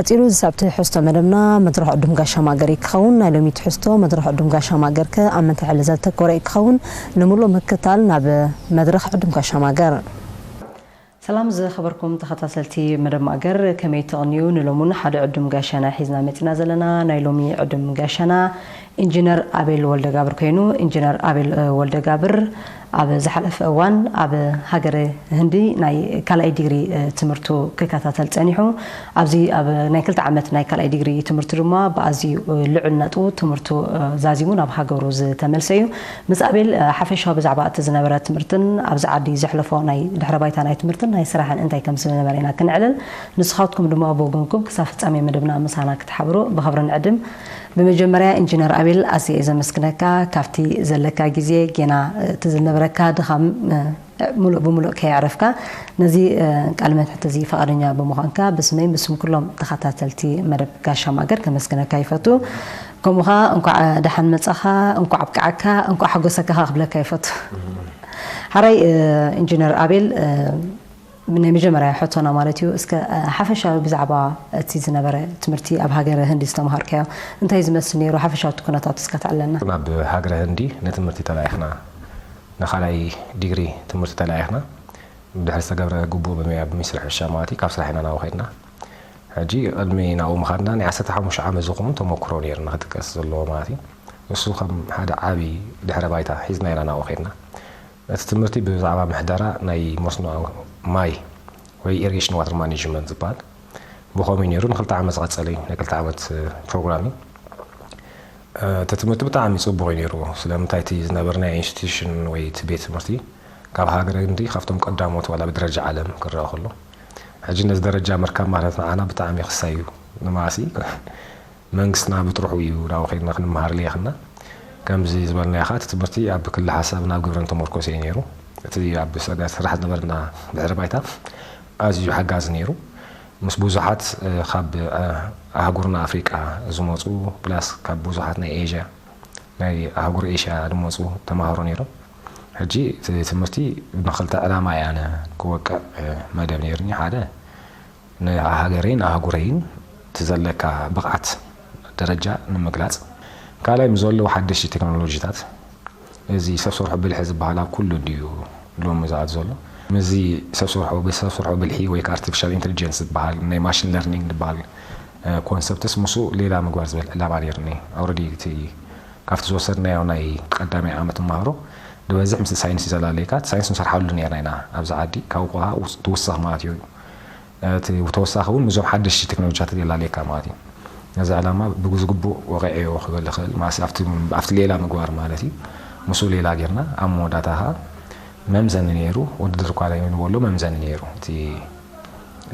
ቀጺሉ ዝሰዕብ ትሕዝቶ መደብና መድረኽ ዕዱም ጋሻ ማገር እዩ ክኸውን። ናይ ሎሚ ትሕዝቶ መድረኽ ዕዱም ጋሻ ማገር ከ ኣብ ምንታይ ዕለ ዘተኮረ እዩ ክኸውን? ንምሉእ ምክትታል ናብ መድረኽ ዕዱም ጋሻ ማገር። ሰላም ዝኸበርኩም ተኸታተልቲ መደብ ማእገር፣ ከመይ ትቕንዩ? ንሎሙን ሓደ ዕዱም ጋሻና ሒዝና መጺና ዘለና። ናይ ሎሚ ዕዱም ጋሻና ኢንጂነር ኣቤል ወልደጋብር ኮይኑ፣ ኢንጂነር ኣቤል ወልደጋብር ኣብ ዝሓለፈ እዋን ኣብ ሃገረ ህንዲ ናይ ካልኣይ ዲግሪ ትምህርቱ ክከታተል ጸኒሑ። ኣብዚ ኣብ ናይ ክልተ ዓመት ናይ ካልኣይ ዲግሪ ትምህርቱ ድማ ብኣዝዩ ልዑል ነጥቡ ትምህርቱ ዛዚሙ ናብ ሃገሩ ዝተመልሰ እዩ። ምስ ኣቤል ሓፈሻዊ ብዛዕባ እቲ ዝነበረ ትምህርትን ኣብዚ ዓዲ ዘሕለፎ ናይ ድሕረ ባይታ ናይ ትምህርትን ናይ ስራሕን እንታይ ከም ዝነበረ ኢና ክንዕልል። ንስኻትኩም ድማ ብወገንኩም ክሳብ ፍጻሜ መደብና ምሳና ክትሓብሩ ብኽብሪ ንዕድም። ብመጀመርያ ኢንጂነር ኣቤል ኣዝየ እየ ዘመስግነካ ካብቲ ዘለካ ግዜ ጌና እቲ ዝነበረካ ድኻም ሙሉእ ብሙሉእ ከየዕረፍካ ነዚ ቃለ መሕትት እዚ ፈቓደኛ ብምዃንካ ብስመይን ብስም ኩሎም ተኸታተልቲ መደብ ጋሻ ማገር ከመስግነካ ይፈቱ። ከምኡ ኸዓ እንኳዕ ደሓን መጻኻ፣ እንኳዕ ኣብቅዓካ፣ እንኳዕ ሓጎሰካ ክብለካ ይፈቱ። ሓራይ ኢንጂነር ኣቤል ናይ መጀመርያ ሕቶና ማለት እዩ። እስከ ሓፈሻዊ ብዛዕባ እቲ ዝነበረ ትምህርቲ ኣብ ሃገረ ህንዲ ዝተምሃርካዮ እንታይ ዝመስል ነይሩ? ሓፈሻዊ እቲ ኩነታት እስከ ተዕለልና። ናብ ሃገረ ህንዲ ንትምህርቲ ተላኢኽና፣ ንኻልኣይ ዲግሪ ትምህርቲ ተላኢኽና። ብድሕሪ ዝተገብረ ግቡእ መምያ ብሚኒስትሪ ሕርሻ ማለት እዩ፣ ካብ ስራሕ ኢና ናብኡ ከድና። ሕጂ ቅድሚ ናብኡ ምኻድና ናይ ዓሰርተ ሓሙሽተ ዓመት ዝኸውን ተመክሮ ነይርና ክጥቀስ ዘለዎ ማለት እዩ። እሱ ከም ሓደ ዓቢ ድሕረ ባይታ ሒዝና ኢና ናብኡ ከድና። እቲ ትምህርቲ ብዛዕባ ምሕደራ ናይ መስኖ ማይ ወይ ኢሪጌሽን ዋተር ማኔጅመንት ዝበሃል ብኸምኡ እዩ ነይሩ። ንክልተ ዓመት ዝቐጸለ እዩ፣ ናይ ክልተ ዓመት ፕሮግራም እዩ። እቲ ትምህርቲ ብጣዕሚ ጽቡቕ እዩ ነይሩ። ስለምንታይ እቲ ዝነበርናዮ ኢንስቲትዩሽን ወይ እቲ ቤት ትምህርቲ ካብ ሃገረ ህንዲ ካብቶም ቀዳሞት ዋላ ብደረጃ ዓለም ክረኣ ከሎ፣ ሕጂ ነዚ ደረጃ ምርካብ ማለት ንዓና ብጣዕሚ ክሳይ እዩ። ንማሲ መንግስትና ብጥርሑ እዩ ናብኡ ከይድና ክንመሃር ለይኽና። ከምዚ ዝበልናዮ ኸዓ እቲ ትምህርቲ ኣብ ክሊ ሓሳብ ናብ ግብርን ተመርኮሰ እዩ ነይሩ። እቲ ኣብ ሰጋ ስራሕ ዝነበረና ድሕሪ ባይታ ኣዝዩ ሓጋዚ ነይሩ። ምስ ብዙሓት ካብ ኣህጉርና ኣፍሪቃ ዝመፁ ፕላስ ካብ ብዙሓት ናይ ኤዥያ ናይ ኣህጉር ኤሽያ ዝመፁ ተምሃሮ ነይሮም። ሕጂ እቲ ትምህርቲ ንክልተ ዕላማ እየ ኣነ ክወቅዕ መደብ ነይርኒ። ሓደ ንሃገረይን ኣህጉረይን እቲ ዘለካ ብቕዓት ደረጃ ንምግላፅ፣ ካልኣይ ምስ ዘለዉ ሓደሽቲ ቴክኖሎጂታት እዚ ሰብ ሰርሖ ብልሒ ዝበሃል ኣብ ኩሉ እንድዩ ሎሚ ዝኣት ዘሎ። ምስዚ ሰብ ሰርሖ ሰብ ሰርሖ ብልሒ ወይ ከዓ ኣርቲፊሻል ኢንቴሊጀንስ ዝበሃል ናይ ማሽን ለርኒንግ ዝበሃል ኮንሰፕትስ ምስኡ ሌላ ምግባር ዝብል ዕላማ ነይርኒ። ኣውረዲ እቲ ካብቲ ዝወሰድናዮ ናይ ቀዳማይ ዓመት መሃሮ ዝበዝሕ ምስ ሳይንስ እዩ ዘላለየካ። እቲ ሳይንስ ንሰርሓሉ ነርና ኢና ኣብዚ ዓዲ ካብኡ ከኣ ትውሰኽ ማለት እዩ። እቲ ተወሳኺ እውን ምስዞም ሓደሽቲ ቴክኖሎጂታት የላለየካ ማለት እዩ። ነዚ ዕላማ ብዝግቡእ ወቒዐዮ ክብል ይኽእል ማለት ኣብቲ ሌላ ምግባር ማለት እዩ። ምስኡ ሌላ ጌርና ኣብ መወዳእታ ከዓ መምዘኒ ነይሩ። ውድድር እኳ ዘይንበሎ መምዘኒ ነይሩ።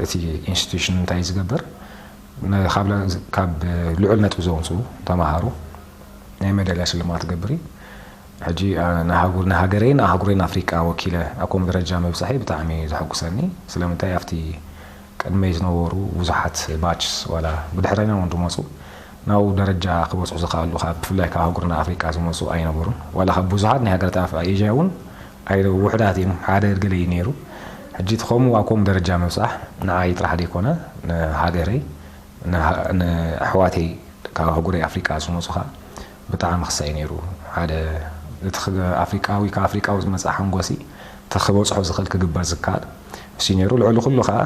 እቲ ኢንስቲቱሽን እንታይ ዝገብር ካብ ልዑል ነጥቢ ዘውፅኡ ተምሃሩ ናይ መዳልያ ሽልማት ትገብር እዩ። ሕጂ ንሃገረይን ኣህጉረይን ኣፍሪቃ ወኪለ ኣብ ከምኡ ደረጃ ምብፃሐይ ብጣዕሚ እዩ ዘሐጉሰኒ። ስለምንታይ ኣብቲ ቅድመይ ዝነበሩ ብዙሓት ባችስ ዋላ ብድሕረና እውን ዝመፁ ናብኡ ደረጃ ክበፅሑ ዝኽኣሉ ካብ ብፍላይ ካብ ኣህጉርና ኣፍሪቃ ዝመፁ ኣይነበሩን። ዋላ ካብ ብዙሓት ናይ ሃገራት ኣፍ ኤዥያ እውን ኣይ ውሕዳት እዮም፣ ሓደ ገለ እዩ ነይሩ። ሕጂ እቲ ከምኡ ኣብ ከምኡ ደረጃ ምብፃሕ ንዓይ ጥራሕ ዘይኮነ ንሃገረይ ንኣሕዋተይ ካብ ኣህጉረይ ኣፍሪቃ ዝመፁ ከዓ ብጣዕሚ ክሳይ ነይሩ። ሓደ እቲ ኣፍሪቃዊ ካብ ኣፍሪቃዊ ዝመፅእ ሓንጎሲ እቲ ክበፅሖ ዝኽእል ክግበር ዝከኣል እሱ ነይሩ። ልዕሊ ኩሉ ከዓ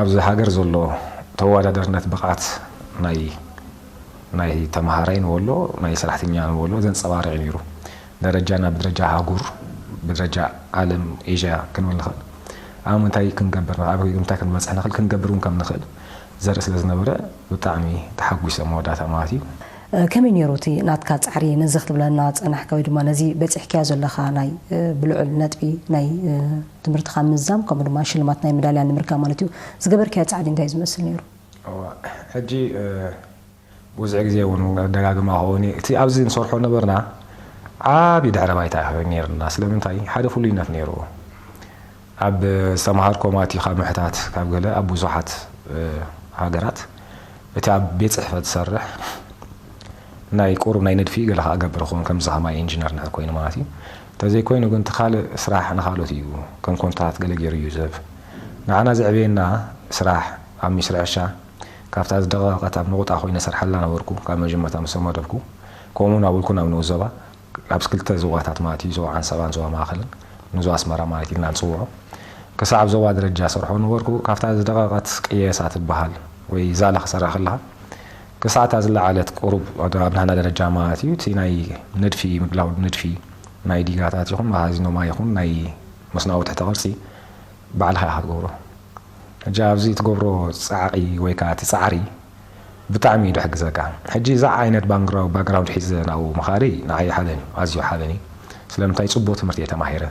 ኣብዚ ሃገር ዘሎ ተወዳዳርነት ብቕዓት ናይ ናይ ተምሃራይ ንበሎ ናይ ሰራሕተኛ ንበሎ ዘንፀባርቕ ነይሩ። ደረጃና ብደረጃ ኣህጉር ብደረጃ ዓለም ኤዥያ ክንብል ንኽእል ኣብ ምንታይ ክንገብር ኣብ ምንታይ ክንበፅሕ ንኽእል ክንገብር እውን ከም ንኽእል ዘርኢ ስለ ዝነበረ ብጣዕሚ ተሓጒሰ መወዳእታ ማለት እዩ። ከመይ ነይሩ እቲ ናትካ ፃዕሪ ነዚ ክትብለና ፀናሕካ ወይ ድማ ነዚ በፂሕካዮ ዘለኻ ናይ ብልዑል ነጥቢ ናይ ትምህርትኻ ምዛም ከምኡ ድማ ሽልማት ናይ መዳልያ ንምርካብ ማለት እዩ ዝገበርካዮ ፃዕሪ እንታይ ዝመስል ነይሩ? ሕጂ ብዙሕ ግዜ እውን ደጋግማ ከውን እቲ ኣብዚ ንሰርሖ ነበርና ዓብዪ ድሕረ ባይታ ነርና። ስለምንታይ ሓደ ፍሉይነት ነይሩ። ኣብ ዝተምሃርኮ ማቲ ካብ ምሕታት ካብ ገለ ኣብ ብዙሓት ሃገራት እቲ ኣብ ቤት ፅሕፈት ዝሰርሕ ናይ ቁሩብ ናይ ንድፊ ገለ ከዓ ገብር ኸውን ከምዚ ከማይ ኢንጂነር ንሕር ኮይኑ ማለት እዩ። እንተዘይኮይኑ ግን እቲ ካልእ ስራሕ ንካልኦት እዩ ከም ኮንትራት ገለ ገይሩ እዩ ዝህብ። ንዓና ዘዕበየና ስራሕ ኣብ ሚኒስትሪ ሕርሻ ካብታ ዝደቐቐት ኣብ ንቑጣ ኮይነ ሰርሓላ ነበርኩ፣ ካብ መጀመርታ ምስ ተመደብኩ። ከምኡ እናበልኩ ናብ ንኡስ ዞባ፣ ኣብ ክልተ ዞባታት ማለት እዩ፣ ዞባ ዓንሰባን ዞባ ማእኸልን፣ ንዞባ ኣስመራ ማለት ኢልና ንጽውዖ። ክሳዕ ኣብ ዞባ ደረጃ ሰርሖ ነበርኩ። ካብታ ዝደቐቐት ቅየሳ ትበሃል ወይ ዛላ ክሰርሕ ከለኻ፣ ክሳዕ እታ ዝለዓለት ቁሩብ ኣብ ናህና ደረጃ ማለት እዩ፣ እቲ ናይ ንድፊ፣ ምድላው ንድፊ ናይ ዲጋታት ይኹን፣ መኻዚኖ ማይ ይኹን፣ ናይ መስኖ ትሕተ ቅርጺ ባዕልኻ ኢኻ ትገብሮ። ሕጂ ኣብዚ ትገብሮ ጻዕቒ ወይ ከኣ እቲ ጻዕሪ ብጣዕሚ እዩ ድሕግዘካ። ሕጂ እዛ ዓይነት ባንግራው-፣ ባክግራውንድ ሒዘ ናብኡ ምኻደይ ንዓይ ሓበን እዩ፣ ኣዝዩ ሓበን እዩ። ስለምንታይ ጽቡቕ ትምህርቲ እየ ተማሂረ።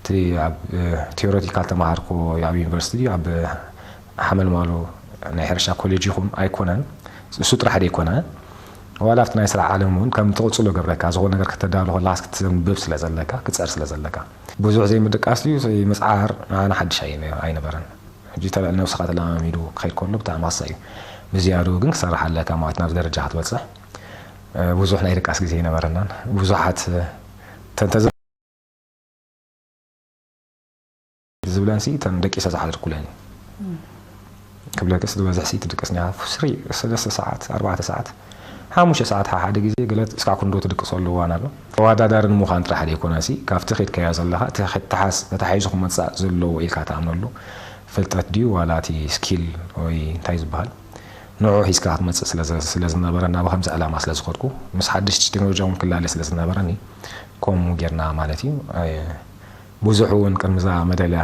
እቲ ኣብ፣ እ፣ ቲዮሬቲካል ተማሃርኩ ኣብ ዩኒቨርሲቲ፣ ኣብ ሓመልማሎ ናይ ሕርሻ ኮሌጅ ይኹን ኣይኮነን፣ እሱ ጥራሕ ደይኮነ፣ ዋላ ኣብቲ ናይ ስራሕ ዓለም እውን ከም ትቕጽሎ ገብረካ፣ ዝኾነ ነገር ከተዳሉ ከለኻስ ክትንብብ ስለ ዘለካ፣ ክትጸር ስለ ዘለካ። ብዙሕ ዘይምድቃስ ድዩ፣ ዘይምጽዓር ንዓና ሓድሽ ኣይነ-፣ ኣይነበረን። ሕጂ ተለ-፣ ነብስኻ ተለማሚዱ ክኸይድ ከሎ ብጣዕሚ ኣሳኢ እዩ። ብዝያድኡ ግን ክሰርሕ ኣለካ ማለት ናብዚ ደረጃ ክትበጽሕ፣ እ፣ ብዙሕ ናይ ድቃስ ግዜ ኣይነበረናን። ብዙሓት፣ እ፣ ተንተዘ-፣ ዝብለንሲ እተን ደቂሰ ዝሓደርኩለን እዩ። ክብለክስ ዝበዝሕ ሲ ትድቅስ ኒኻ። ፍስሪ ሰለስተ ሰዓት፣ ኣርባዕተ ሰዓት፣ ሓሙሽተ ሰዓት ሓ-፣ ሓደ ግዜ ገለ እስካብ ክንዶ ትድቅሰሉ እዋን ኣሎ። ተወዳዳሪ ንምዃን ጥራሕ ዘይኮነሲ፣ ካብቲ ኸድካዮ ዘለኻ፣ እቲ ኸተሓዝ-፣ ተታሒዙ ክመጽእ ዘለዎ ኢልካ ትኣምነሉ ፍልጠት ድዩ ዋላ እቲ ስኪል ወይ እንታይ ዝበሃል፣ ንዑ ሒዝካ ክትመጽእ ስለ ዘ-፣ ስለ ዝነበረ፣ ናብ ከምዚ ዕላማ ስለ ዝኸድኩ፣ ምስ ሓደሽቲ ቴክኖሎጂ እውን ክላለ ስለ ዝነበረኒ፣ ከምኡ ጌርና ማለት እዩ። ኣይ-፣ ብዙሕ እውን ቅድሚዛ መዳልያ፣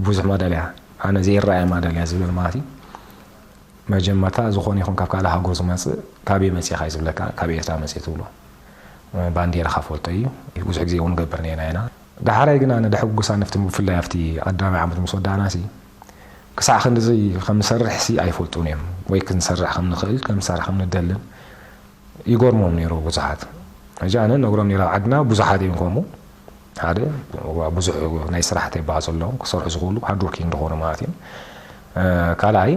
ብዙሕ ማዳልያ፣ ኣነ ዘይረኣየ ማዳልያ ዝብል ማለት እዩ። መጀመርታ ዝኾነ ይኹን ካብ ካልእ ሃገር ዝመጽእ፣ "ካበይ መጺእኻ?" እዩ ዝብለካ፣ "ካብ ኤርትራ መጺእ" ትብሎ። ባንዴራኻ ፈልጦ እዩ። ብዙሕ ግዜ እውን ንገብር ነና ኢና። ዳሕራይ ግን ኣነ ደሕጉስ ኣነ፣ ብፍላይ ኣብቲ ቀዳማይ ዓመት ምስ ወዳእናሲ፣ ክሳዕ ክንድዚ ከም ንሰርሕሲ ኣይፈልጡን እዮም፣ ወይ ክንሰርሕ ከም ንኽእል፣ ከም ንሰርሕ ከም ንደልን ይገርሞም ነይሩ ብዙሓት። ሕጂ ኣነ ነግሮም ነይረ፣ ኣብ ዓድና ብዙሓት እዮም ከምኡ። ሓደ፣ ብዙሕ ናይ ስራሕ ተይበሃል ዘለዎም፣ ክሰርሑ ዝኽእሉ፣ ሃርድ ወርኪንግ ዝኾኑ ማለት እዮም። እ፣ ካልኣይ፣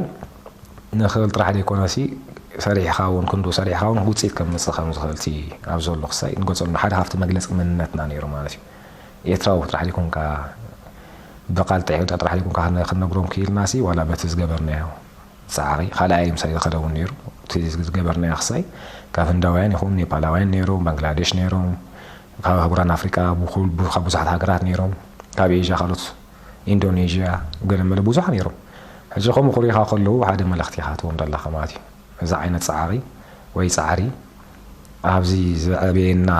ንኽእል ጥራሕ ዘይኮነሲ፣ ሰሪሕኻ እውን፣ ክንዱ ሰሪሕኻ እውን ውፅኢት ከምፅእ ከም ዝኽእልሲ ኣብ ዘሎ ክሳይ ንገፀሉ፣ ሓደ ካብቲ መግለፂ መንነትና ነይሩ ማለት እዩ። ኤርትራዊ ጥራሕ ዘይኮንካ፣ ብቃል ጥዑይ ጥራሕ ዘይኮንካ ክነ-፣ ክንነግሮም ክኢልናሲ፣ ዋላ በቲ ዝገበርናዮ ጻዕሪ፣ ካልኣይ ምሳይ ዝኸደ እውን ነይሩ። እቲ ዝገበርናዮ ክሳይ፣ ካብ ህንዳውያን ይኹን ኔፓላውያን ነይሮም፣ ባንግላዴሽ ነይሮም፣ ካብ ኣህጉራን ኣፍሪቃ፣ ብኹል-፣ ብ-፣ ካብ ብዙሓት ሃገራት ነይሮም፣ ካብ ኤዥያ፣ ካልኦት፣ ኢንዶኔዥያ፣ ገለመለ ብዙሓት ነይሮም። ሕጂ ከምኡ ክሪእኻ ከለዉ፣ ሓደ መልእኽቲ ኢኻ ትወስደሉ ኣለኻ ማለት እዩ። እዚ ዓይነት ጻዕሪ ወይ ጻዕሪ ኣብዚ ዝዕበየና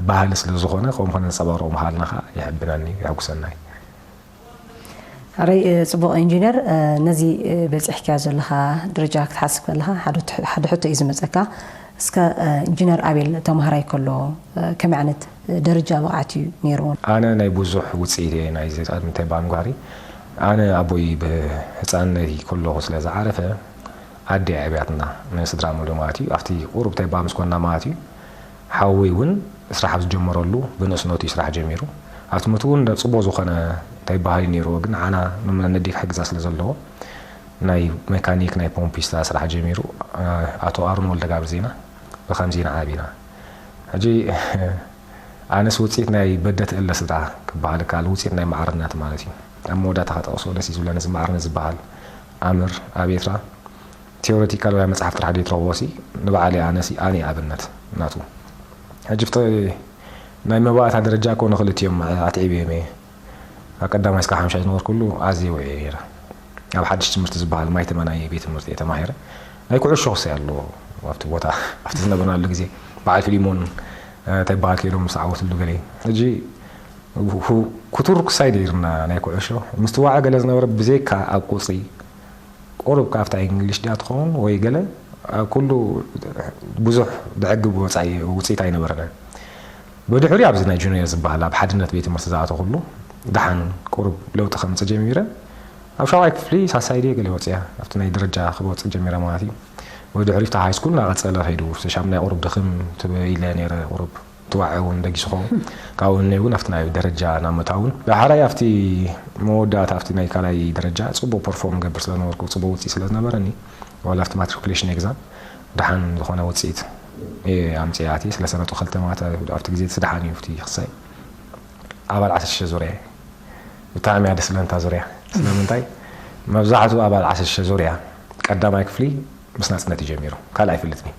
ባህሊ ስለ ዝኾነ፣ ከምኡ ከነንጸባርቖ ምኻልና ኸኣ የሐብነኒ፣ የሐጉሰና እዩ። ሕራይ፣ እ፣ ጽቡቕ ኢንጂነር፣ እ፣ ነዚ፣ እ፣ በጺሕካዮ ዘለኻ ደረጃ ክትሓስብ ከለኻ ሓደ ት-፣ ሓደ ሕቶ እዩ ዝመጸካ። እስከ፣ እ፣ ኢንጂነር ኣቤል ተማሃራይ ከሎ፣ እ፣ ከመይ ዓይነት፣ እ፣ ደረጃ ብቕዓት እዩ ነይርዎ? ኣነ ናይ ብዙሕ ውጽኢት እየ፣ ናይዚ ቅድሚ እንታይ ምባል ምግባሪ። ኣነ ኣቦይ ብህጻንነተይ ከለኹ ስለ ዝዓረፈ፣ ኣደ እያ ኣብያትና፣ ንስድራ ሙሉ ማለት እዩ። ኣብቲ ቁሩብ እንታይ ምባል ምስ ኮንና ማለት እዩ። ሓወይ እውን ስራሕ ኣብ ዝጀመረሉ ብንእስነቱ እዩ ስራሕ ጀሚሩ። ኣብ ትምህርቲ እውን ጽቡቕ ዝኾነ እንታይ በሃሊ ነይርዎ፣ ግን ዓና ንመነዲ ክሕግዛ ስለ ዘለዎ ናይ ሜካኒክ፣ ናይ ፖምፒስታ ስራሕ ጀሚሩ። ኣቶ ኣሮን ወልደጋብር ዜና ብኸምዚ ኢና ዓቢና። ሕጂ ኣነስ ውጽኢት ናይ በደት እለ ስድራ ክበሃል ይከኣል፣ ውጽኢት ናይ ማዕርነት ማለት እዩ። ኣብ መወዳእታ ከጠቕሶ ደስ እዩ ዝብለኒ፣ እዚ ማዕርነት ዝበሃል ኣምር ኣብ ኤርትራ ቲዮሬቲካል ወይ ኣብ መጽሓፍ ጥራሕ ዘይትረኽቦ ሲ፣ ንባዕለይ ኣነ ሲ፣ ኣነ እየ ኣብነት ናቱ። ሕጂ ብተ-፣ ናይ መባእታ ደረጃ እኮ ንኽልቲኦም ኣትዒበዮም እየ። ካብ ቀዳማይ እስካብ ሓምሻይ ዝነበርኩሉ ኣዝየ ውዑይ እየ ነይረ። ኣብ ሓድሽ ትምህርቲ ዝበሃል ማይ ተመናይ ቤት ትምህርቲ እየ ተማሂረ። ናይ ኩዕሾ ክሳይ ኣለዎ ኣብቲ ቦታ፣ ኣብቲ ዝነበርናሉ ግዜ። በዓል ፊሊሞን፣ እ፣ እንታይ በሃል ከይዶም ምስ ዓወትሉ ገለ። ሕጂ ሁ-፣ ክቱር ክሳይ ደይርና ናይ ኩዕሾ። ምስትዋዕ ገለ ዝነበረ ብዘይካ ኣብ ቁጽሪ ቁሩብ ካብታ እንግሊሽ ድያ ትኸውን ወይ ገለ፣ ኣብ ኩሉ ብዙሕ ዘዕግብ ወጻኢ ውጽኢት ኣይነበረን። ብድሕሪኡ ኣብዚ ናይ ጁኒየር ዝበሃል ኣብ ሓድነት ቤት ትምህርቲ ዝኣተኹሉ ደሓን ቁሩብ ለውጢ ከምጽእ ጀሚረ። ኣብ ሻብዓይ ክፍሊ ሳልሳይ ድየ ገለ ወጽያ፣ ኣብቲ ናይ ደረጃ ክወጽእ ጀሚረ ማለት እዩ። ብድሕሪኡ ኣብቲ ሃይ ስኩል እናቐጸለ ከይዱ፣ እቲ ሻምናይ ቁሩብ ድኽም ትብ-፣ ኢለ ነይረ፣ ቁሩብ ትዋዕ እውን ደጊሱ ኸውን። ካብኡ ንንየ እውን ኣብቲ ናይ ደረጃ ናብ ምእታው እውን። ዳሕራይ ኣብቲ መወዳእታ ኣብቲ ናይ ካልኣይ ደረጃ ጽቡቕ ፐርፎርም ገብር ስለ ዝነበርኩ፣ ጽቡቕ ውጽኢት ስለ ዝነበረኒ፣ ዋላ ኣብቲ ማትሪኩሌሽን ኤግዛም ደሓን ዝኾነ ውጽኢት እየ ኣምጺኤ ኣትየ። ሰለስተ ነጥቢ ክልተ ማለት ኣብቲ ግዜ እቲ ደሓን እዩ፣ ኣብቲ ክሳይ ኣባል ዓሰርተ ሽዱሽተ ዙርያ እየ። ብጣዕሚ እያ ደስ ዝብለኒ እታ ዙርያ። ስለምንታይ? መብዛሕትኡ ኣባል ዓሰርተ ሽዱሽተ ዙርያ ቀዳማይ ክፍሊ ምስ ናጽነት እዩ ጀሚሩ። ካልእ ኣይፈልጥን እዩ።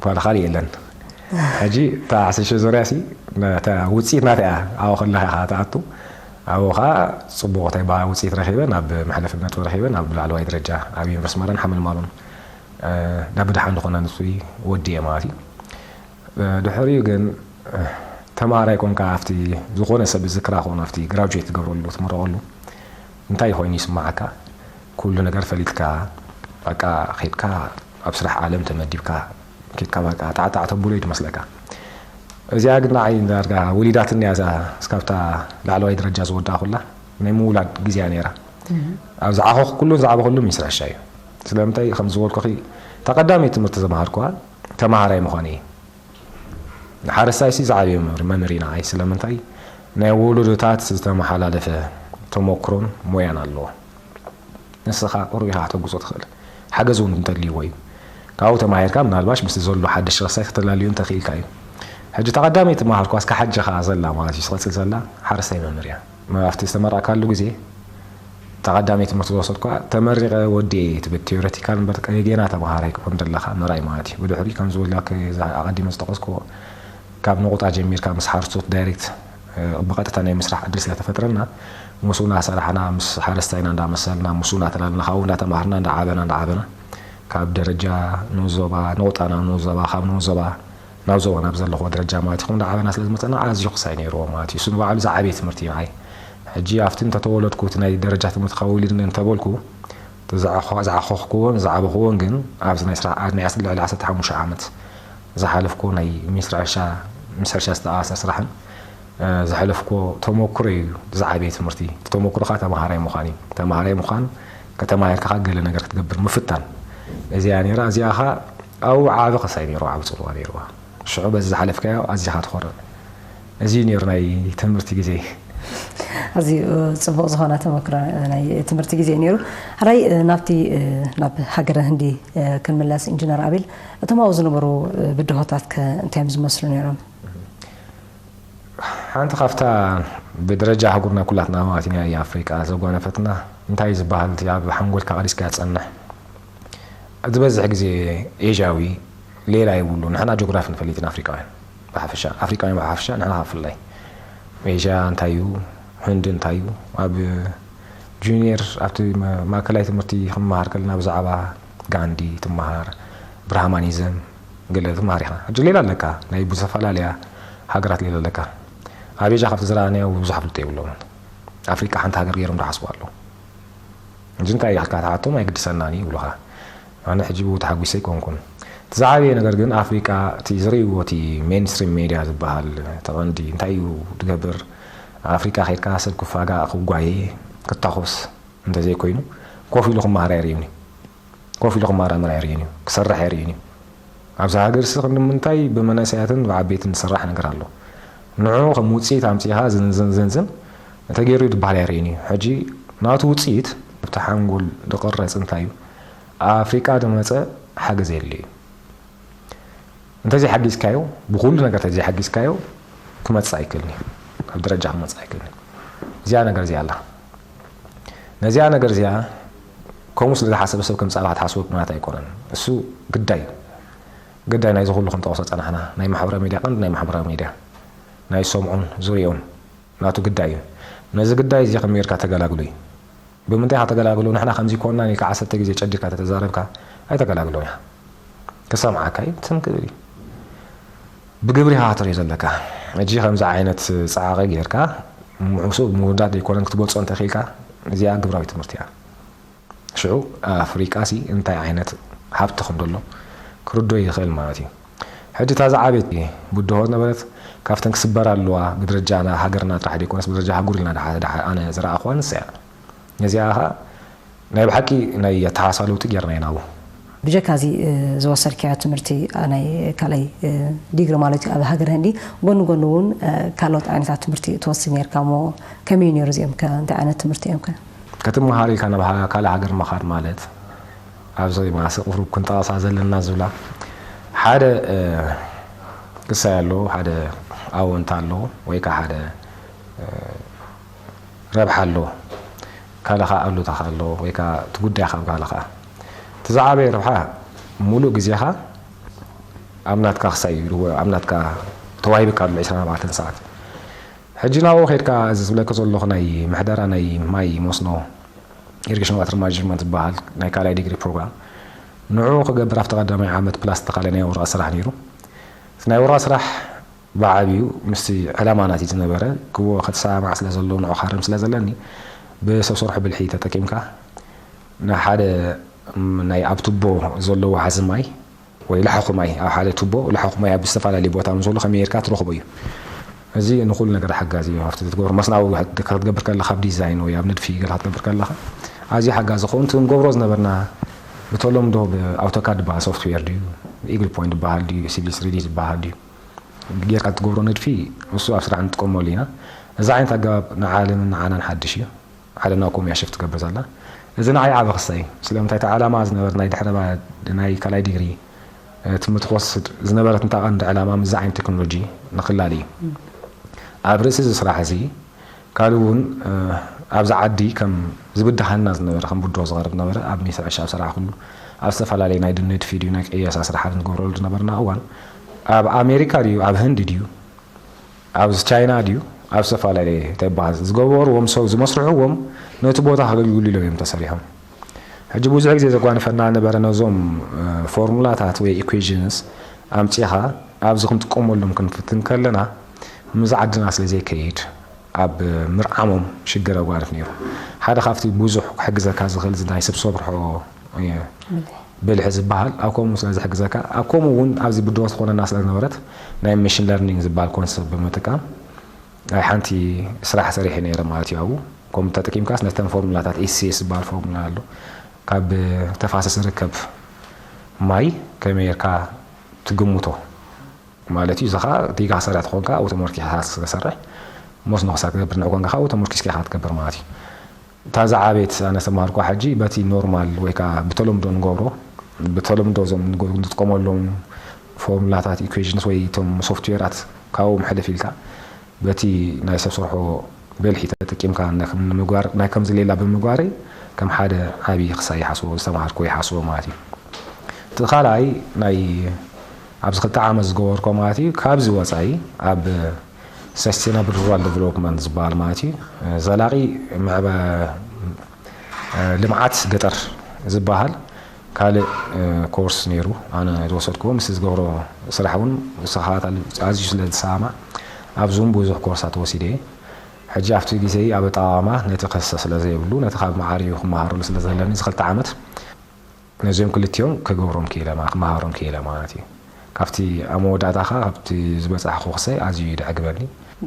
ኳል ካልእ የለን። ሕጂ እታ ዓሰርተ ሽሕ ዙርያ ሲ፣ ነታ ውጽኢት ናታ እያ። ኣብኡ ከለኻ ኢኻ ትኣቱ። ኣብኡ ኸኣ ጽቡቕ እንታይ በሃል ውጽኢት ረኺበ፣ ናብ መሕለፊ ነጥቢ ረኺበ፣ ናብ ላዕለዋይ ደረጃ ኣብ ዩኒቨርሲቲ ማራን ሓመልማሎን፣ እ፣ ናብ ብድሓን ዝኾነ ንሱ ወዲኤ ማለት እዩ። እ፣ ድሕሪኡ ግን፣ እ፣ ተማሃራይ ኮንካ ኣብቲ ዝኾነ ሰብ ዝክራ ኾነ ኣብቲ ግራጁዌት ትገብረሉ፣ ትምረቐሉ፣ እንታይ ኮይኑ ይስምዓካ? ኩሉ ነገር ፈሊጥካ፣ በቃ ኬድካ ኣብ ስራሕ ዓለም ተመዲብካ፣ ኬድካ በቃ ጣዕጣዕ ተብሎ እዩ ዝመስለካ። እዚኣ ግን ንዓይ ዳርጋ ወሊዳትኒ እያ እዛ፣ እስካብታ ላዕለዋይ ደረጃ ዝወዳእኩላ ናይ ምውላድ ግዜያ ነይራ። ኣብ ዝዓኸኹ ኩሉን ዝዓበኹሉ ሚኒስትሪ ሕርሻ እዩ። ስለምንታይ ከም ዝበልኩኺ፣ እታ ቀዳመይቲ ትምህርቲ ዘምሃርኩዋ ተማሃራይ ምዃን እዩ። ሓረስታይ ሲ ዝዓበየ መምህር፣ መምህር እዩ ንዓይ። ስለምንታይ? ናይ ወለዶታት ዝተመሓላለፈ ተመክሮን ሞያን ኣለዎ። ንስኻ ቁሩብ ኢኻ ከተጉዞ ትኽእል። ሓገዝ እውን እንተድልይዎ እዩ። ካብኡ ተማሂርካ ምናልባሽ ምስቲ ዘሎ ሓድሽ ረሳይ ከተላልዩ እንተኽኢልካ እዩ። ሕጂ እታ ቀዳመይቲ ተማሃርኳ እስከ ሓጂ ኸኣ ዘላ ማለት እዩ፣ ትቐጽል ዘላ ሓረስታይ መምህር እያ። ም-፣ ኣብቲ ዝተመረቕካሉ ግዜ እታ ቀዳመይቲ ትምህርቲ ዝወሰድኳ ተመሪቐ ወዲኤ ትብል ቲዮሬቲካል እምበር ጌና ተማሃራይ ክትኮን ዘለኻ ምርኣይ ማለት እዩ። ብድሕሪ ከም ዝበልካ ኣቐዲመ ዝጠቐስክዎ ካብ ነቑጣ ጀሚርካ ምስ ሓረስቶት ዳይሬክት፣ እ፣ ብቐጥታ ናይ ምስራሕ ዕድል ስለ ተፈጥረልና፣ ምስኡ እናሰራሕና፣ ምስ ሓረስታይና እንዳመሰልና፣ ምስኡ እናተላልና፣ ካብኡ እንዳተማሃርና፣ እንዳዓበና፣ እንዳዓበና፣ ካብ ደረጃ ንኡስ ዞባ፣ ነቑጣ ናብ ንኡስ ዞባ፣ ካብ ንኡስ ዞባ ናብ ዞባ፣ ናብ ዘለኽዎ ደረጃ ማለት እዩ፣ እንዳዓበና ስለ ዝመጸና ኣዝዩ ክሳይ ነይርዎ ማለት እዩ። እሱ ንባዕሉ ዝዓበየ ትምህርቲ እዩ ንዓይ። ሕጂ ኣብቲ እንተተወለድኩ፣ እቲ ናይ ደረጃ ትምህርቲ ካብ ወሊድኒ እንተበልኩ፣ ዝዓኾ-፣ ዝዓኾኽኩዎን ዝዓበኽዎን ግን ኣብዚ ናይ ስራሕ፣ ናይ ዓሰርተ፣ ልዕሊ ዓሰርተ ሓሙሽተ ዓመት ዝሓለፍኩዎ ናይ ሚኒስትሪ ሕርሻ፣ ምስ ሕርሻ ዝተኣሳሰር ስራሕን፣ እ፣ ዘሕለፍኩዎ ተመክሮ እዩ ዝዓበየ ትምህርቲ። እቲ ተመክሮ ከዓ ተምሃራይ ምዃን እዩ። ተምሃራይ ምዃን፣ ከተማሂርካ ከዓ ገለ ነገር ክትገብር ምፍታን። እዚኣ ነይራ፣ እዚኣ ከዓ ኣብኡ ዓቢ ክሳይ ነይርዋ፣ ዓቢ ጽልዋ ነይርዋ። ሽዑ በዚ ዝሓለፍካዮ ኣዚኻ ትኾርዕ። እዚ እዩ ነይሩ ናይ ትምህርቲ ግዜ። ኣዝዩ ጽቡቕ ዝኾነ ተመክሮ ናይ ትምህርቲ ግዜ ነይሩ። ሕራይ ናብቲ፣ ናብ ሃገረ ህንዲ ክንምለስ ኢንጂነር ኣቤል፣ እቶም ኣብኡ ዝነበሩ ብድሆታት ከ እንታይ እዮም ዝመስሉ ነይሮም? ሓንቲ ካብታ ብደረጃ ኣህጉርና ኩላትና ማለት እዩ ናይ ኣፍሪቃ ዘጓነፈትና እንታይ እዩ ዝበሃል እቲ ኣብ ሓንጎልካ ቀሪጽካ ዝጸንሕ ዝበዝሕ ግዜ ኤዥያዊ ሌላ የብሉ። ንሕና ጂኦግራፊ ንፈልጥ ኢና ኣፍሪቃውያን ብሓፈሻ፣ ኣፍሪቃውያን ብሓፈሻ ንሕና ካብ ፍላይ። ኤዥያ እንታይ እዩ? ህንዲ እንታይ እዩ? ኣብ ጁኒየር ኣብቲ መ-፣ ማእከላይ ትምህርቲ ክንመሃር ከለና ብዛዕባ ጋንዲ ትመሃር፣ ብራህማኒዝም ገለ ትመሃር ኢኻ። ሕጂ ሌላ ኣለካ፣ ናይ ብዝተፈላለያ ሃገራት ሌላ ኣለካ። ኣብ ኤዥያ ካብቲ ዝረኣናዮ ብዙሕ ፍልጦ የብሎምን። ኣፍሪቃ ሓንቲ ሃገር ገይሮም ዝሓስቡ ኣለዉ። እዚ እንታይ ኢልካ ትሓቶም ኣይግድሰናን እዩ ይብሉኻ። ኣነ ሕጂ ብኡ ተሓጒሰ ኣይኮንኩን። እቲ ዝዓበየ ነገር ግን ኣፍሪቃ እቲ ዝርእይዎ እቲ ሜንስትሪም ሜድያ ዝበሃል እቲ ቀንዲ እንታይ እዩ ዝገብር? ኣፍሪቃ ኬድካ ሰብ ክፋጋእ፣ ክጓየ፣ ክታኾስ እንተዘይኮይኑ ኮፍ ኢሉ ክመሃር ኣየርእዩን እዩ። ኮፍ ኢሉ ክመራመር ኣየርእዩን እዩ። ክሰርሕ ኣየርእዩን እዩ። ኣብዚ ሃገር ሲ ክንዲ ምንታይ ብመናእሰያትን ብዓበይትን ዝስራሕ ነገር ኣሎ። ንዑ ከም ውጽኢት ኣምጺእኻ ዝንዝን ዝንዝን እንተገይሩ እዩ ዝበሃል ኣይርእይን እዩ። ሕጂ ናቱ ውጽኢት ኣብቲ ሓንጎል ዝቕረጽ እንታይ እዩ? ኣፍሪቃ ዝመጸ ሓገዝ የድልዮ እዩ። እንተዘይሓጊዝካዮ፣ ብኹሉ ነገር እንተዘይሓጊዝካዮ ክመጽእ ኣይክእልን እዩ። ኣብ ደረጃ ክመጽእ ኣይክእልን እዩ። እዚኣ ነገር እዚኣ ኣላ። ነዚኣ ነገር እዚኣ ከምኡ ስለ ዝሓሰበ ሰብ ከምጻእካ ክትሓስቦ ማለት ኣይኮነን። እሱ ግዳይ እዩ። ግዳይ ናይዚ ኩሉ ክንጠቕሶ ጸናሕና፣ ናይ ማሕበራዊ ሚድያ፣ ቀንዲ ናይ ማሕበራዊ ሚድያ፣ ናይ ዝሰምዑን ዝርእዩን ናቱ ግዳይ እዩ። ነዚ ግዳይ እዚ ከመይ ጌርካ ተገላግሎ እዩ። ብምንታይ ኢኻ ተገላግሎ? ንሕና ከምዚ ኮንና ኢልካ ዓሰርተ ግዜ ጨዲርካ ተተዛረብካ ኣይተገላግሎን ኢኻ። ክሰምዓካ እዩ፣ ትም ክብል እዩ። ብግብሪ ኢኻ ከተርእዮ ዘለካ። ሕጂ ከምዚ ዓይነት ጻዕቒ ጌርካ፣ ምዕሱብ ምውዳድ ዘይኮነን ክትገልጾ እንተኽኢልካ፣ እዚኣ ግብራዊ ትምህርቲ እያ። ሽዑ ኣፍሪቃሲ እንታይ ዓይነት ሃብቲ ከም ዘሎ ክርዶ ይኽእል ማለት እዩ። ሕጂ እታ ዝዓበየት ብድሆ ነበረት፣ ካብተን ክስበራ ኣለዋ፣ ብደረጃ ሃገርና ጥራሕ ዘይኮነስ ብደረጃ ኣህጉር ኢልና ድሓ-፣ ድሓ-፣ ኣነ ዝረኣኹዋ ንሳ እያ። ነዚኣ ኸኣ ናይ ብሓቂ ናይ ኣተሓሳስባ ለውጢ ጌርና ኢና ኣብኡ። ብጀካ እዚ፣ እ፣ ዝወሰድካዮ ትምህርቲ፣ እ፣ ናይ ካልኣይ፣ እ፣ ዲግሪ ማለት እዩ ኣብ ሃገር ህንዲ፣ ጎኒ ጎኒ እውን፣ እ፣ ካልኦት ዓይነታት ትምህርቲ ትወስድ ኔርካ እሞ ከመይ እዩ ኔሩ እዚኦም ከ? እንታይ ዓይነት ትምህርቲ እዮም ከ? ክትመሃር ኢልካ ናብ ሃ-፣ ካልእ ሃገር ምኻድ ማለት ኣብዚ ማእሰ ቁሩብ ክንጠቐሳ ዘለና ዝብላ ሓደ፣ እ፣ ክሳይ ኣለዎ፣ ሓደ ኣወንታ ኣለዎ ወይ ከኣ ሓደ፣ እ፣ ረብሓ ኣለዎ። ካልእ ኸኣ ኣሉታ ኸኣ ኣለዎ ወይ ከኣ እቲ ጉዳይ ካብ ካልእ ኸኣ። እቲ እቲ ዝዓበየ ረብሓ፣ ሙሉእ ግዜኻ ኣብ ናትካ ክሳይ እዩ፣ ኣብ ናትካ ተዋሂብካ ኣሎ ዕስራን ኣርባዕተን ሰዓት። ሕጂ ናብኡ ከድካ፣ እዚ ዝብለካ ዘለኹ ናይ ምሕደራ ናይ ማይ መስኖ፣ ኢሪጌሽን ዋተር ማኔጅመንት ዝበሃል ናይ ካልኣይ ዲግሪ ፕሮግራም፣ ንዕኡ ክገብር ኣብቲ ቀዳማይ ዓመት ፕላስ ዝተኻለ ናይ ወረቐት ስራሕ ነይሩ። እቲ ናይ ወረቐት ስራሕ ብዓብዩ ምስቲ ዕላማ ናቲ ዝነበረ ክዎ ክትሰማማዕ ስለ ዘለዎ፣ ንዑ ክሃርም ስለ ዘለኒ፣ ብሰብ ሰርሖ ብልሒ ተጠቂምካ ንሓደ፣ ም፣ ናይ ኣብ ቱቦ ዘለዎ ሓዚ ማይ ወይ ላሕኹ ማይ፣ ኣብ ሓደ ቱቦ ላሕኹ ማይ ኣብ ዝተፈላለየ ቦታ ምስ ዘሎ ከመይ ጌርካ ትረኽቦ እዩ። እዚ ንኹሉ ነገር ሓጋዚ እዩ። ኣብቲ ትገብሮ መስናዊ ክትገብር ከለኻ፣ ኣብ ዲዛይን ወይ ኣብ ንድፊ ገለ ክትገብር ከለኻ ኣዝዩ ሓጋዚ ክኸውን። እቲ ንገብሮ ዝነበርና ብተለምዶ ብኣውቶካድ ዝበሃል ሶፍትዌር ድዩ፣ ኢግል ፖይንት ዝበሃል ድዩ፣ ሲቪል ስሪ ዲ ዝበሃል ድዩ፣ ጌርካ ትገብሮ ንድፊ፣ እሱ ኣብ ስራሕ ንጥቀመሉ ኢና። እዚ ዓይነት ኣገባብ ንዓለምን ንዓናን ሓድሽ እዩ። ዓለምና ከምኡ እያ ሽፍት ትገብር ዘላ። እዚ ንዓይ ዓቢ ክሳይ እዩ። ስለምንታይ እቲ ዓላማ ዝነበረ ናይ ድሕረ ባ-፣ ናይ ካልኣይ ዲግሪ፣ እ፣ ትምህርቲ ክወስድ ዝነበረት እንታ ቀንዲ ዕላማ ምስዚ ዓይነት ቴክኖሎጂ ንክላሊ እዩ። ኣብ ርእሲ እዚ ስራሕ እዚ ካልእ እውን፣ እ፣ ኣብዚ ዓዲ ከም ዝብድሃልና ዝነበረ፣ ከም ብድሆ ዝቐርብ ነበረ። ኣብ ሚኒስትሪ ሕርሻ ኣብ ሰራሕኩሉ፣ ኣብ ዝተፈላለዩ ናይ ንድፊ ድዩ ናይ ቅየሳ ስራሕ ኣብ ንገብረሉ ዝነበርና እዋን፣ ኣብ ኣሜሪካ ድዩ ኣብ ህንዲ ድዩ ኣብዚ ቻይና ድዩ ኣብ ዝተፈላለየ እንታይ ይበሃል ዝገበርዎም ሰብ ዝመስርሕዎም ነቲ ቦታ ከገልግሉ ኢሎም እዮም ተሰሪሖም። ሕጂ ብዙሕ ግዜ ዘጓንፈና ነበረ ነዞም፣ እ፣ ፎርሙላታት ወይ ኢኩዌዥንስ ኣምጺኻ ኣብዚ ክንጥቀመሎም ክንፍትን ከለና፣ ምስ ዓድና ስለ ዘይከይድ ኣብ ምርዓሞም ሽግር ኣጓንፍ ነይሩ። ሓደ ካብቲ ብዙሕ ክሕግዘካ ዝኽእል እዚ ናይ ሰብ ሰርሖ፣ እ፣ ብልሒ ዝበሃል ኣብ ከምኡ ስለ ዝሕግዘካ፣ ኣብ ከምኡ እውን ኣብዚ ብድሆ ትኾነና ስለ ዝነበረት፣ ናይ ማሽን ለርኒንግ ዝበሃል ኮንሰፕት ብምጥቃም ናይ ሓንቲ ስራሕ ሰሪሐ ነይረ ማለት እዩ። ኣብኡ ኮምፒተር ተጠቂምካስ ነተን ፎርሙላታት፣ ኤስ ሲ ኤስ ዝበሃል ፎርሙላ ኣሎ፣ ካብ ተፋሰስ ዝርከብ ማይ ከመይ ጌርካ ትግምቶ ማለት እዩ። እዚ ኸዓ ዲጋ ክሰርሕ ተኾንካ ኣብኡ ተመርኪስካ ትሰርሕ፣ መስኖ ክሳ ትገብር ንዕ ኮንካ ኸዓ ኣብኡ ተመርኪስካ ኢኻ ትገብር ማለት እዩ። እታ ዝዓበየት ኣነ ዝተማሃርኩዋ ሕጂ በቲ ኖርማል ወይ ከዓ ብተለምዶ ንገብሮ፣ ብተለምዶ እዞም ንገ-፣ ንጥቀመሎም ፎርሙላታት፣ ኢኩዌሽንስ ወይ እቶም ሶፍትዌራት ካብኡ ሕልፍ ኢልካ በቲ ናይ ሰብ ሰርሖ ብልሒ ተጠቂምካ ነ-፣ ንምግባር፣ ናይ ከምዚ ሌላ ብምግባረይ ከም ሓደ ዓብዪ ክሳይ ይሓስቦ፣ ዝተማሃርኩ ይሓስቦ ማለት እዩ። እቲ ካልኣይ ናይ ኣብዚ ክልተ ዓመት ዝገበርኮ ማለት እዩ፣ ካብዚ ወፃኢ ኣብ ሰስቴናብል ሩራል ዴቨሎፕመንት ዝበሃል ማለት እዩ፣ ዘላቒ ምዕባ-፣ ልምዓት ገጠር ዝበሃል ካልእ ኮርስ ነይሩ። ኣነ ዝወሰድክዎ ምስ ዝገብሮ ስራሕ እውን ዝተኸታተል ኣዝዩ ስለ ዝሰማማዕ ኣብዚ እውን ብዙሕ ኮርሳት ወሲደ እየ። ሕጂ ኣብቲ ግዜ ኣብ ኣጠቓቕማ ነቲ ክህሰ ስለ ዘይብሉ ነቲ ካብ መዓርዩ ክመሃረሉ ስለ ዘለኒ እዚ ክልተ ዓመት ነዚኦም ክልቲኦም ክገብሮም ክኢለ ማ-፣ ክመሃሮም ክኢለ ማለት እዩ። ካብቲ ኣብ መወዳእታ ኸዓ ካብቲ ዝበጻሕኩ ክሳይ ኣዝዩ እዩ ደዕግበኒ።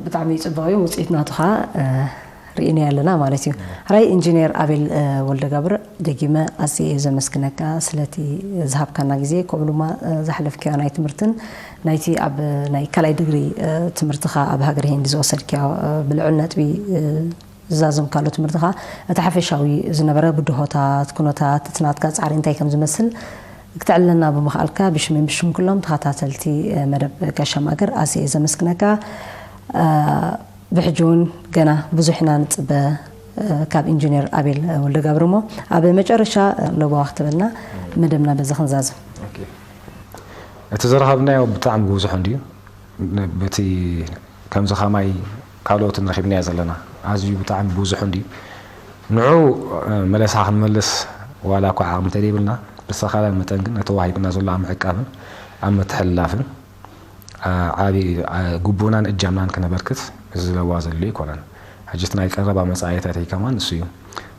ብጣዕሚ ጽቡቕ እዩ። ውጽኢት ናቱ ኸዓ፣ እ፣ ርኢናዮ ኣለና ማለት እዩ። ሕራይ ኢንጂነር ኣቤል፣ እ፣ ወልደገብር፣ ደጊመ ኣዝየ እየ ዘመስግነካ ስለቲ ዝሃብካና ግዜ፣ ከምኡ ድማ፣ እ፣ ዝሓለፍካዮ ናይ ትምህርትን ናይቲ ኣብ ናይ ካልኣይ ዲግሪ፣ እ፣ ትምህርትኻ ኣብ ሃገር ሂንድ ዝወሰድካዮ፣ እ፣ ብልዑል ነጥቢ፣ እ፣ ዝዛዘምካሉ ትምህርቲ ኸዓ እቲ ሓፈሻዊ ዝነበረ ብድሆታት፣ ኩነታት፣ እቲ ናትካ ጻዕሪ እንታይ ከም ዝመስል ክተዕልለና ብምኽኣልካ ብሽመይን ብሽም ኩሎም ተኸታተልቲ መደብ ጋሻ ማእገር ኣዝየ እየ ዘመስግነካ። እ፣ ብሕጂ እውን ገና ብዙሕ ኢና ንጽበ፣ እ፣ ካብ ኢንጂነር ኣቤል ወልደገብር እሞ ኣብ መጨረሻ ለበዋ ክትበልና መደብና በዚ ክንዛዝም። ኦኬ። እቲ ዝረኸብናዮ ብጣዕሚ ብዙሕ እንድዩ። ን-፣ በቲ ከምዚ ከማይ ካልኦትን ረኺብናዮ ዘለና ኣዝዩ ብጣዕሚ ብዙሕ እንድዩ። ንዑ፣ እ፣ መለሳ ክንመልስ ዋላ እኳ ዓቕሚ እንተደይብልና፣ ብዝተኻእለ መጠን ግን ነቲ ተዋሂብና ዘሎ ኣብ ምዕቃብን ኣብ ምትሕልላፍን፣ እ፣ ዓቢ፣ እ፣ ግቡእናን እጃምናን ከነበርክት ዝለዋ ዘድልዮ ኣይኮነን። ሕጂ እቲ ናይ ቀረባ መጻኢታተይ ከማን ንሱ እዩ።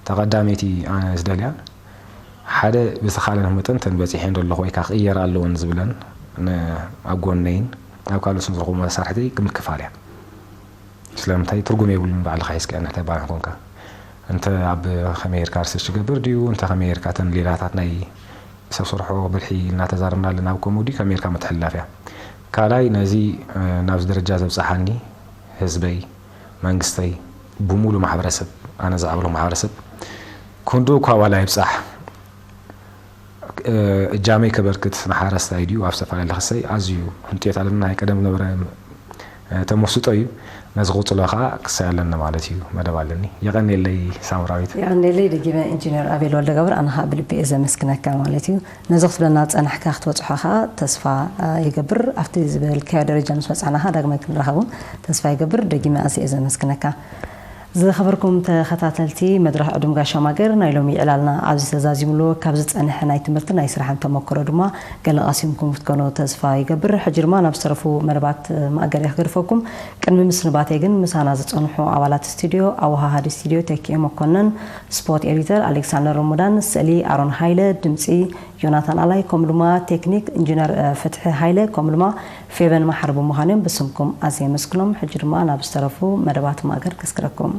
እታ ቀዳመይቲ ኣነ ዝደልያ፣ ሓደ ብዝተኻእለኒ መጠን እተን በጺሐን ዘለኹ ወይ ከኣ ክቕየራ ኣለወን ዝብለን ን-፣ ኣብ ጎነይን ኣብ ካልኦት ንዝረኽቡ መሳርሕቲ ክምክፋል እያ። ስለምንታይ ትርጉም የብሉን ባዕልኻ ሒዝካ እንድሕር ባዕልኻ ኮንካ። እንተ ኣብ ከመይ ጌርካ ሪሰርች ትገብር ድዩ፣ እንተ ከመይ ጌርካ እተን ሌላታት ናይ ሰብ ሰርሖ ብልሒ እናተዛረብና ኣለና፣ ኣብ ከምኡ ድዩ ከመይ ጌርካ ምትሕልላፍ እያ። ካልኣይ ነዚ፣ እ፣ ናብዚ ደረጃ ዘብጽሓኒ ህዝበይ፣ መንግስተይ፣ ብሙሉ ማሕበረሰብ፣ ኣነ ዝዓብሎ ማሕበረሰብ ክንድኡ እኳ ዋላ ይብጻሕ፣ እ፣ እጃመይ ከበርክት ንሓረስታይ ድዩ ኣብ ዝተፈላለየ ክሰይ ኣዝዩ ህንጥዮት ኣለና። ናይ ቀደም ዝነበረ፣ እ፣ ተመስጦ እዩ። ነዚ ክቕፅሎ ከዓ ክሳይ ኣለኒ ማለት እዩ። መደብ ኣለኒ። የቐንየለይ ሳምራዊት። የቐንየለይ ደጊመ ኢንጂነር ኣቤል ወልደገብር፣ ኣነ ከዓ ብልቢ እየ ዘመስግነካ ማለት እዩ። ነዚ ክትብለና ዝፀናሕካ ክትበፅሖ ከዓ ተስፋ ይገብር። ኣብቲ ዝበልካዮ ደረጃ ምስ በፃሕና ከዓ ዳግማይ ክንራኸብ እውን ተስፋ ይገብር። ደጊመ ኣዝየ እየ ዘመስግነካ። ዝኸበርኩም ተኸታተልቲ መድረኽ ዕዱም ጋሻ ማገር፣ ናይ ሎሚ ዕላልና ኣብዚ ተዛዚሙ ኣሎ። ካብ ዝፀንሐ ናይ ትምህርቲ ናይ ስራሕን ተመክሮ ድማ ገለ ቀሲምኩም ክትኮኑ ተስፋ ይገብር። ሕጂ ድማ ናብ ዝተረፉ መደባት ማእገር እየ ክገድፈኩም። ቅድሚ ምስንባተይ ግን ምሳና ዝፀንሑ ኣባላት ስቱድዮ፣ ኣወሃሃዲ ስቱድዮ ተኪኤ መኮነን፣ ስፖርት ኤዲተር ኣሌክሳንደር ሮሞዳን፣ ስእሊ ኣሮን ሃይለ፣ ድምፂ ዮናታን ኣላይ፣ ከምኡ ድማ ቴክኒክ ኢንጂነር ፍትሒ ሃይለ፣ ከምኡ ድማ ፌቨን መሓሪ ብምዃን እዮም። ብስምኩም ኣዝየ የመስግኖም። ሕጂ ድማ ናብ ዝተረፉ መደባት ማእገር ከስግረኩም።